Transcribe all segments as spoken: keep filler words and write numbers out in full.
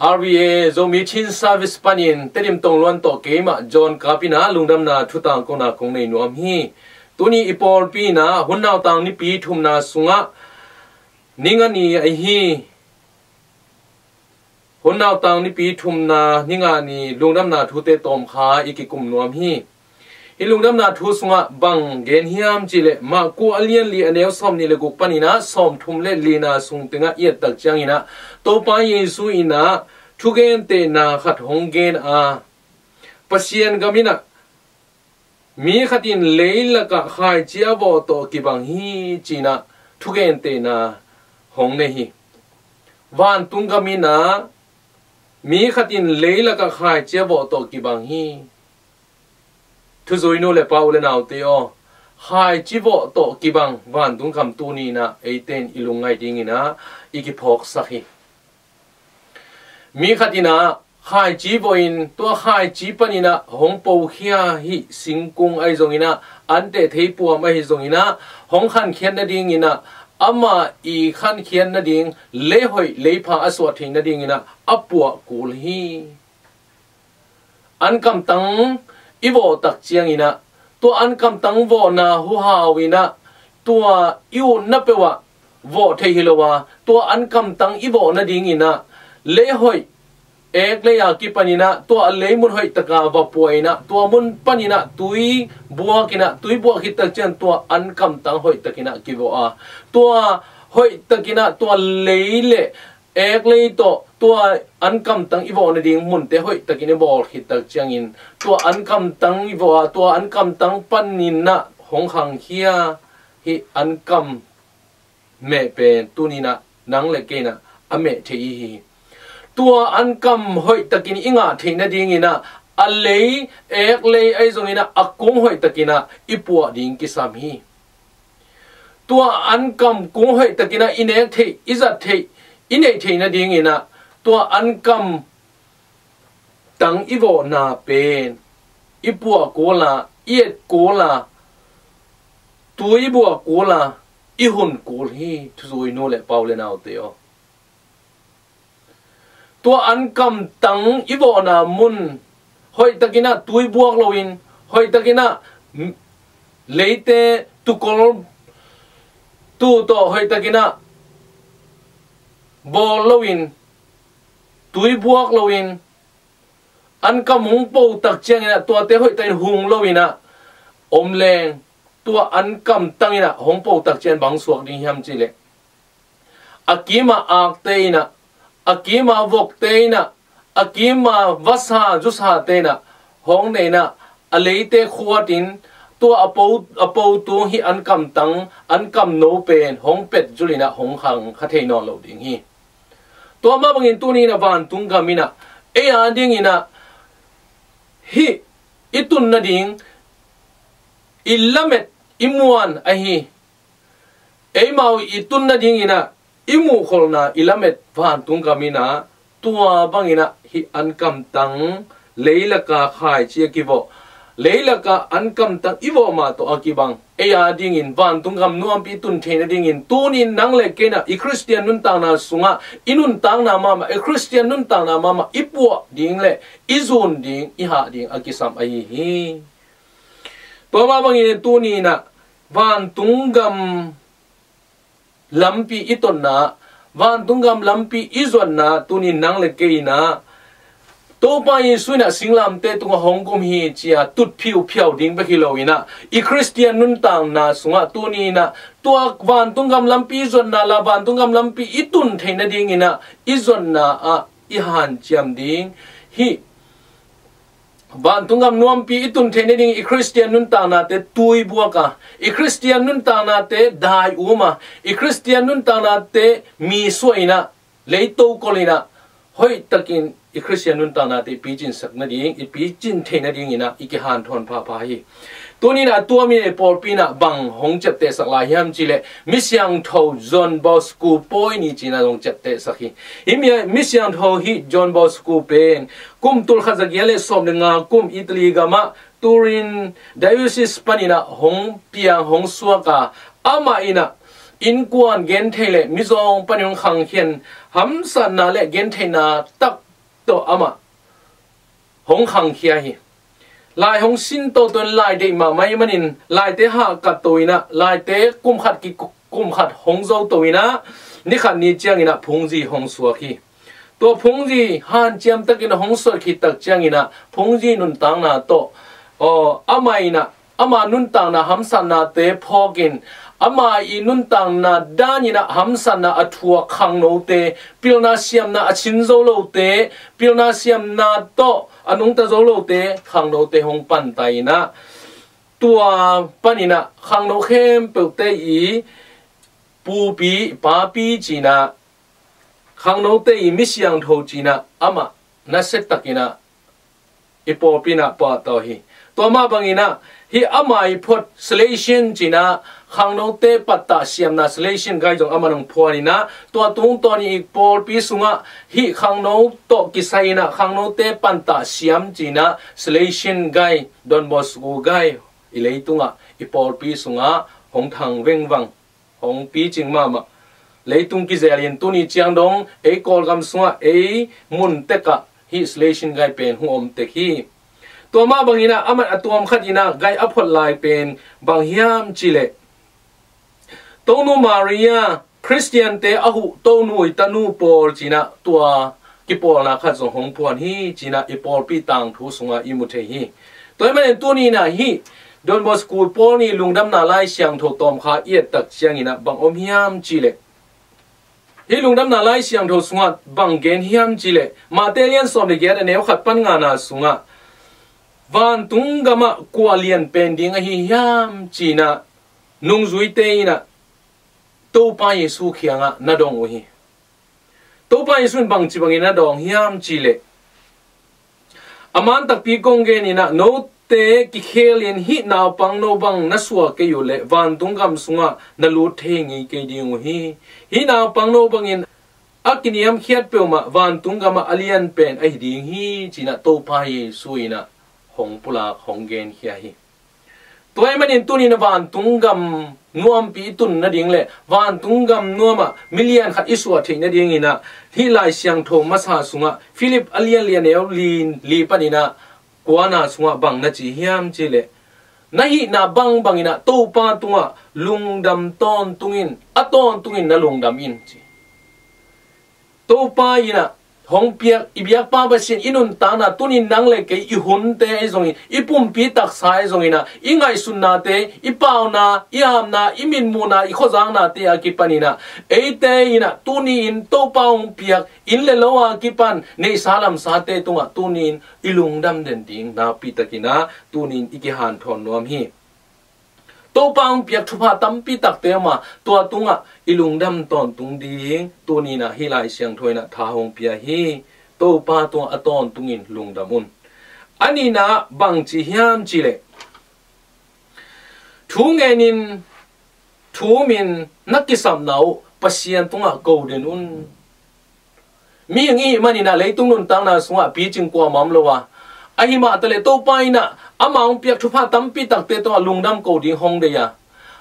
R V A Zomi Chin Service panin Tedim Tongluan tawh keimah John Kap in ah lungdamna thutang kona kong nei nuam hi. Tuni i pawlpi in ah hun nautang nipi thumna sungah ni nga ni ahi hi. Hun nautang nipi thumna ni nga ni lungdamna thute tawmkha i kikum nuam hi. Hih lungdamna thu sungah bang gen hiam cihleh, Marku a lian li a neu sawm nih le guk panin ah sawm thum le lina sung tengah i et tak ciangin ah, Topa Jesu in ah thugentehna khat hong gen a, Pasian gam in ah mi khat in leilakah khaici a vawh tawh kibang hi, ci-in ah thugentehna hong nei hi. Vantung gam in ah mi khat in leilakah khaici a vawh tawh kibang hi. Thuzui nu le pa, u le naute aw, khaici vawh tawh kibang vantung gam tuni in ah eite in i lungngaih dingin ah i kiphawksak hi. Mi khat in ah khaici vawhin, tua khaici panin ah hong pokhia hih singkung ahi zongin ah, anteh theipuam ahi zongin ah, hong khankhiat nadingin ah, amah i khankhiat nading leihoih leipha a suah theih nadingin ah a puah kul hi. Ankamtang i vawh tak ciangin ah, tua ankamtang vawhna huhau in ah, tua i utna peuh ah vawh thei hi lo a, tua ankamtang i vawh nadingin ah leihoih, ek lei a kipanin ah tua a leimun hoih taka va pua in ah, tua mun panin ah tui buak in ah, tui buak khit tak ciang tua ankamtang hoih takin ah kivawh a, tua hoih takin ah tua lei le ek lei tawh tua ankamtang i vawh nading munte hoih takin i bawl khit tak ciangin, tua ankamtang i vawh a, tua ankamtang panin ah hong khangkhia hih ankam meh pen tuni in ah nang le kei in ah a meh thei i hi hi. Tua ankam hoih takin i ngah theih nadingin ah a lei, ek lei ahi zongin ah a kung hoih takin ah i puah ding kisam hi. Tua ankam kung hoih takin ah i nek theih, i zat theih, i neih theih nadingin ah tua ankam tang i vawhna pen i puah kul a, i et kul a, tui buak kul a, i hun kul hi, thuzui nu le pa, u le naute aw. Tua ankam tang i vawhna mun hoih takin ah tui buak loin, hoih takin ah leite tukol tu tawh hoih takin ah bawl loin, tui buak loin, ankam hong po tak ciangin ah tuate hoih takin hung loin ah om leng, tua ankam tang in ah hong po tak ciang bang suak ding hiam cihleh, a kim a akte in ah, a kim a vokte in ah, a kim a vasa zusate in ah hong nei in ah, a leite khuatin tua a po, a po tung hih ankam tang, ankam no pen hong pet zul in ah hong khangkha thei nawn lo ding hi. Tua mah bangin tuni in ah vantung gam in ah ei a dingin ah hih i tun nading i lamet i muan ahi, eimau i tun nadingin ah i muhkholhna i lamet vantung gam in ah, tua bangin ah hih ankam tang leilaka khaici a kivawh, leilaka ankam tang i vawh mah tawh a kibang, ei a dingin vantung gam nuampi i tun theih nadingin tuni in nang le kei in ah i Khristian nuntakna sungah i nuntakna mahmah, i Khristian nuntakna mahmah i puah ding le i zun ding, i hah ding a kisam ahi hi. Tua mah bangin tuni in ah vantung gam lampi i totna, vantung gam lampi i zuatna tuni in nang le kei in ah Topa Jesu in ah singlamteh tungah hong kum hi ci-a tut phiuphiau ding bek hi lo in ah, i Khristian nuntakna sungah tuni in ah tua vantung gam lampi i zuatna la, vantung gam lampi i tun theih nadingin ah i zuatna ah i hanciam ding, hih vantung gam nuampi i tun theih nading i Khristian nuntaknate tui buak a, i Khristian nuntaknate dai um a, i Khristian nuntaknate mi suah in ah, leito kol in ah, hoih takin i Khristian nuntaknate i picin sak nading, i picin theih nadingin ah i kihanthawn phapha hi. Tuni in ah tua mi le pawlpi in ah bang hong ciaptehsak lai hiam cihleh, Mi Siangtho John Bosco Pawi Ni ci-in ah hong ciaptehsak hi. Hih mi, Mi Siangtho hih John Bosco pen kum tul khat za giat le sawm le nga kum Italy gamah Turin Diocese panin ah hong piang hong suak a, amah in ah innkuan genthei le mizawng panin hong khangkhian hamsatna le gentheihna tak tawh amah hong khangkhia hi. Lai hong sin toto in lai deih mahmah ahih manin laite hahkat to in ah, laite kum khat ki kum khat hong zo to in ah, ni khat ni ciangin ah phungzi hong suak hi. Tua phungzi hanciam takin hong suak khit tak ciangin ah phungzi nuntakna tawh, aw, amah in ah ama nuntakna hamsatnate phawkin, ama i nuntakna dan in ah hamsatna a thuak khangnote, pilna siamna a cin zo lote, pilna siamna tawh a nungta zo lote, khangnote hong panta in ah, tua panin ah khangno khempeuhte i pupi, papi ci-in ah, khangnote i mi siangtho ci-in ah amah nasia takin ah i pawlpi in ah pahtawi hi. Tua mah bangin ah hih ama i phot Salesian ci-in ah, khangnote pattah siamna Salesian gai zong amah in hong phuan in ah, tua tungtawn i pawlpi sungah hih khangno tawh kisai in ah khangnote pattah siam ci-in ah Salesian gai, Don Bosco gai i leitungah, i pawlpi sungah hong thang vengvang, hong picing mahmah. Leitung kizelin tuni ciang dong ei Kawlgam sungah ei mun tekah hih Salesian gai pen hong om tek hi. Tua mah bangin ah aman a tuam khat in ah gai a phot lai pen bang hiam cih leh, Tonu Maria, Khristiante a huh Tonu i tanu pawl ci-in ah tua kipawlna khat zong hong phuan hi ci-in ah i pawlpi tangthu sungah i mu thei hi. Tua ahih manin tuni in ah hih Don Bosco pawl nih lungdamna Lai Siangtho tawmkha i et tak ciangin ah bang om hiam cih leh, hih lungdamna Lai Siangtho sungah bang gen hiam cih leh, Mate lian sawm le giat a neu khat pan ngana sungah, vantung gamah kua lian pen ding ahi hiam ci-in ah nungzuite in ah Topa Jesu kiangah na dong uh hi. Topa Jesu in bangci bangin na dawng hiam cih leh, a man takpi kong gen in ah, note kikhelin hih naupang no bang na suak kei uh leh vantung gam sungah na lut thei ngei kei ding uh hi. Hih naupang no bangin a kiniamkhiat peuhmah vantung gamah a lian pen ahi ding hi ci-in ah Topa Jesu in ah hong pulak, hong genkhia hi. Tua ahih manin tuni in ah vantung gam nuampi i tun nading le vantung gam nuamah milian khat i suah theih nadingin ah hih Lai Siangtho masa sungah Philip a lian li a neu li panin ah kuana sungah bang na ci hiam cih leh, na hihna bangbangin ah Topa tungah lungdam tawntung in, a tawntungin na lungdam in ci. Topa in ah hong piak i biakpa Pasian i nuntakna, tuni in nang le kei i hunte ahi zongin, i pumpi taksa ahi zongin ah, i ngaihsutnate, i pauna, i apna, i mitmuhna, i khuazaknate a kipanin ah, eite in ah tuni in Topa hong piak inn le lo a kipan neihsa lamsate tungah tuni in i lungdam den ding nakpi takin ah tuni in i kihanthawn nuam hi. Topa hong piak thupha tampi takte om a, tua tungah i lungdam tawntung ding tuni in ah hih Lai Siangtho in ah tha hong pia hi. Topa tungah a tawntungin lungdam un. A nihna bang ci hiam cih leh, thu ngenin, thu umin na kisapna uh Pasian tungah ko den un. Mihing i hih manin ah leitung nuntakna sungah picing kuamah om lo a, ahi mah taleh Topa in ah ama hong piak thupha tampi takte tungah lungdam ko ding hong deih a,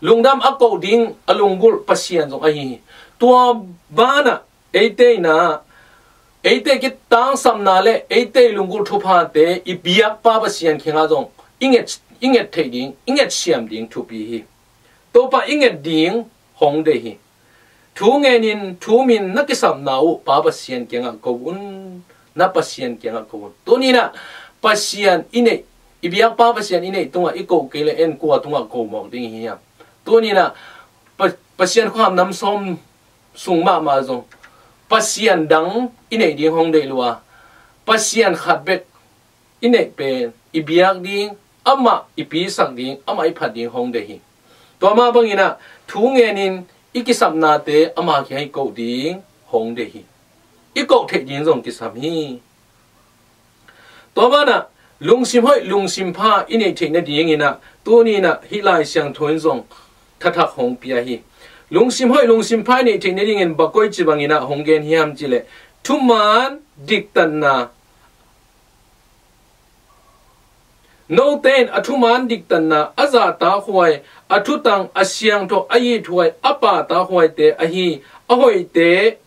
lungdam a ko ding a lunggulh Pasian zong ahi hi. Tua banah eite in ah, eite kitangsapna le eite i lunggulh thuphate i biakpa Pasian kiangah zong i nget, i nget theih ding, i nget siam ding thupi hi. Topa i nget ding hong deih hi. Thu ngenin, thu umin na kisapna uh Pa Pasian kiangah ko un, na Pasian kiangah ko un. Tuni in ah Pasian i neih, i biakpa Pasian i neih tungah i ko kei leh en kua tungah ko mawk ding i hi hiam? Tuni in ah Pa-, Pasian khuaham nam sawm sung mahmah zong Pasian dang i neih ding hong deih lua, Pasian khat bek i neih pen i biak ding, amah i pisak ding, amah i phat ding hong deih hi. Tua mah bangin ah thu ngenin i kisapnate ama kiang i koh ding hong deih hi. I koh theih ding zong kisam hi. Tua banah lungsim hoih, lungsim pha i neih theih nadingin ah tuni in ah hih Lai Siangtho in zong thathak hong pia hi. Lungsim hoih, lungsim pha i neih theih nadingin bang koici bangin ah hong gen hiam cih leh, thuman diktatna, note in a thuman diktatna, a zahtakhuai, a thutang, a siangtho, a ithuai, a pahtakhuaite ahi, a hoihte,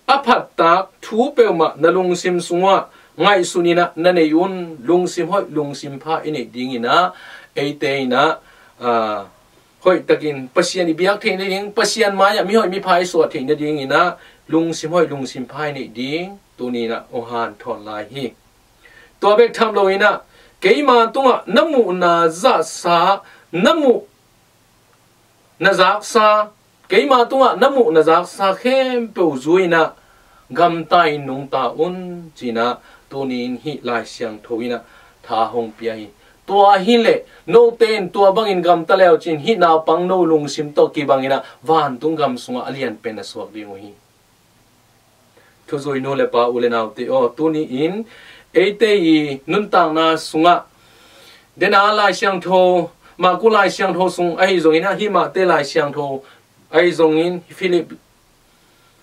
a phattak thu peuhmah na lungsim sungah ngaihsun in ah na nei un. Lungsim hoih, lungsim pha i neih ding in ah, eite in ah, aa, hoihtakin Pasian i biak theih nading, Pasian mai-ah mihoih mipha i suah theih nading in ah lungsim hoih, lungsim pha i neih ding tuni in ah hong hanthawn lai hi. Tua bek tham lo in ah, keima tungah na muh na zaksa, na muh na zaksa, keima tungah na muh na zaksa khempeuh zui in ah gamta in nungta un, ci-in ah tuni in hih Lai Siangtho in ah tha hong pia hi. Tua hileh note in tua bangin gamta le uh cin, hih naupang no lungsim tawh kibang in ah vantung gam sungah a lianpen na suak ding uh hi. Thuzui nu le pa, u le naute aw, tuni in eite i nuntakna sungah, dena Lai Siangtho, Marku Lai Siangtho sung ahi zongin ah, hih Mate Lai Siangtho ahi zongin, Philip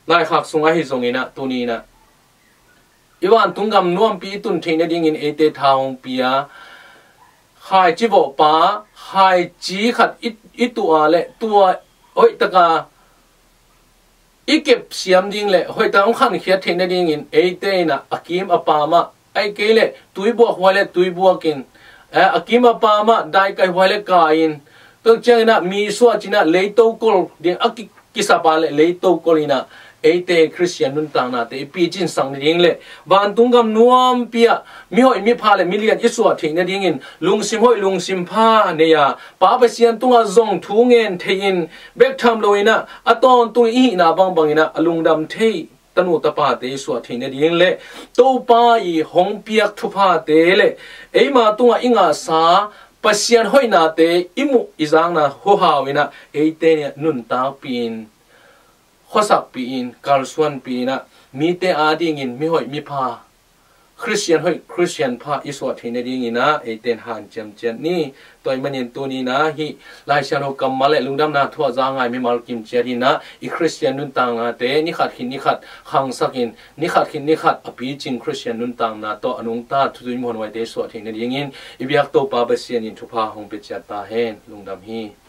laikhak sung ahi zongin ah, tuni in ah i vantung gam nuampi i tun theih nadingin eite tha hong pia. Khaici vawhpa, khaici khat i, i tuh a leh tua hoihtaka i kepsiam ding le hoihtak hong khankhiat theih nadingin eite in ah a kim a pam ah, ahih kei leh tuibuak huai le tuibuak in, eh, a kim a pam ah daikai huai le kai in, tua ciangin ah mi suah cin ah leitokol ding a ki, kisap a leh leitokol in ah eite Khristian nuntaknate i picin sak nading le vantung gam nuampi ah mihoih mipha le milian i suah theih nadingin lungsim hoih, lungsim pha nei a, Pa Pasian tungah zong thu ngen theihin, bek tham lo in ah a tawntung i hihna bangbang in ah a lungdam thei tanu tapate i suah theih nading le Topa i hong piak thuphate le eima tungah i ngahsa Pasian hoihnate i muh i zakna huhau in ah eite in ah nuntakpih in, khuasakpih in, kalsuanpih in ah mite adingin mihoih mipha, Khristian hoih, Khristian pha i suah theih nadingin ah eite in hanciam ciat ni. Tua ahih manin tuni in ah hih Lai Siangtho kammal le lungdamna thu a za ngai mimal kim ciat in ah i Khristian nuntaknate ni khat khit ni khat khangsak in, ni khat khit ni khat a picing Khristian nuntakna tawh a nungta thuzui muanhuaite i suah theih nadingin i biak Topa Pasian in thupha hong pia ciat ta hen. Lungdam hi.